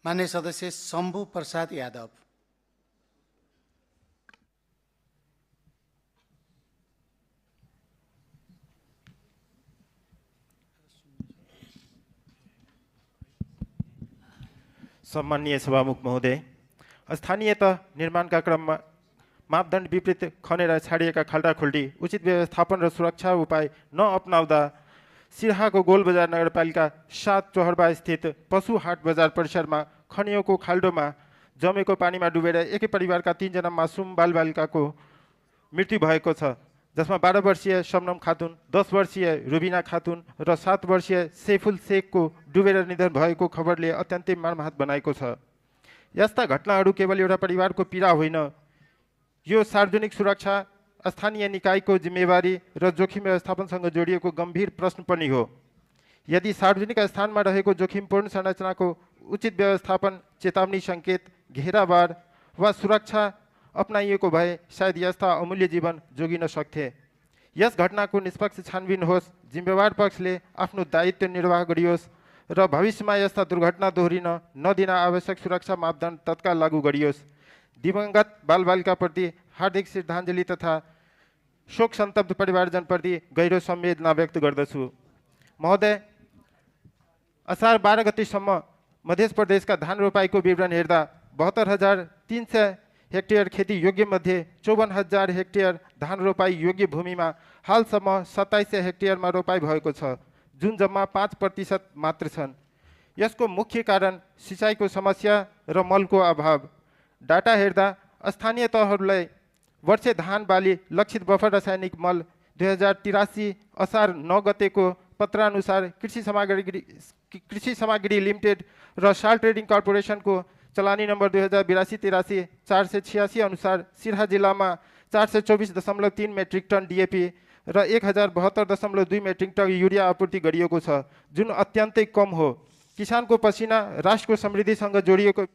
मान्य सदस्य शम्भु प्रसाद यादव। सम्माननीय सभामुख महोदय, स्थानीय तह निर्माणका क्रममा मापदण्ड विपरीत खनेर छाडिएका खाल्डाखुल्डी उचित व्यवस्थापन र सुरक्षा उपाय नअपनाउँदा सिराहाको गोलबजार नगरपालिका 7 चोहरबा स्थित पशु हाट बजार परिसरमा खनियोको खाल्डोमा जमेको पानीमा डुबेर एकै परिवारका 3 जना मासुम बालबालिकाको मृत्यु भएको छ, जसमा 12 वर्षीय शबनम खातुन, 10 वर्षीय रुबिना खातुन र 7 वर्षीय सैफुल शेखको डुबेर निधन भएको खबरले अत्यन्तै मर्माहत बनाएको छ। यस्ता घटनाहरू केवल एउटा परिवारको पीडा होइन, यो सार्वजनिक सुरक्षा, स्थानीय निकायको जिम्मेवारी र जोखिम व्यवस्थापनसँग जोडिएको गम्भीर प्रश्न पनि हो। यदि सार्वजनिक स्थानमा रहेको जोखिमपूर्ण संरचनाको उचित व्यवस्थापन, चेतावनी सङ्केत, घेराबार वा सुरक्षा अपनाइएको भए सायद यस्ता अमूल्य जीवन जोगिन सक्थे। यस घटनाको निष्पक्ष छानबिन होस्, जिम्मेवार पक्षले आफ्नो दायित्व निर्वाह गरियोस् र भविष्यमा यस्ता दुर्घटना दोहोरिन नदिन आवश्यक सुरक्षा मापदण्ड तत्काल लागू गरियोस्। दिवंगत बालबालिकाप्रति हार्दिक श्रद्धाञ्जली तथा शोक सन्तप्त परिवारजनप्रति गहिरो संवेदना व्यक्त गर्दछु। महोदय, असार 12 गतेसम्म मध्य प्रदेशका धान रोपाईको विवरण हेर्दा 72,300 हेक्टेयर खेती योग्य मध्ये 54,000 हेक्टेयर धान रोपाई योग्य भूमिमा हालसम्म 2700 हेक्टेयरमा रोपाई भएको छ, जुन जम्मा 5% मात्र छन्। यसको मुख्य कारण सिँचाइको समस्या र मलको अभाव। डाटा हेर्दा स्थानीय तहहरूलाई वर्षे धान बाली लक्षित बफर रासायनिक मल 2083 असार 9 गतेको पत्रानुसार कृषि सामग्री लिमिटेड र साल ट्रेडिङ कर्पोरेसनको चलानी नम्बर 2082-83 486 अनुसार सिराहा जिल्लामा 424.3 मेट्रिक टन डिएपी र 1072.2 मेट्रिक टन युरिया आपूर्ति गरिएको छ, जुन अत्यन्तै कम हो। किसानको पसिना राष्ट्रको समृद्धिसँग जोडिएको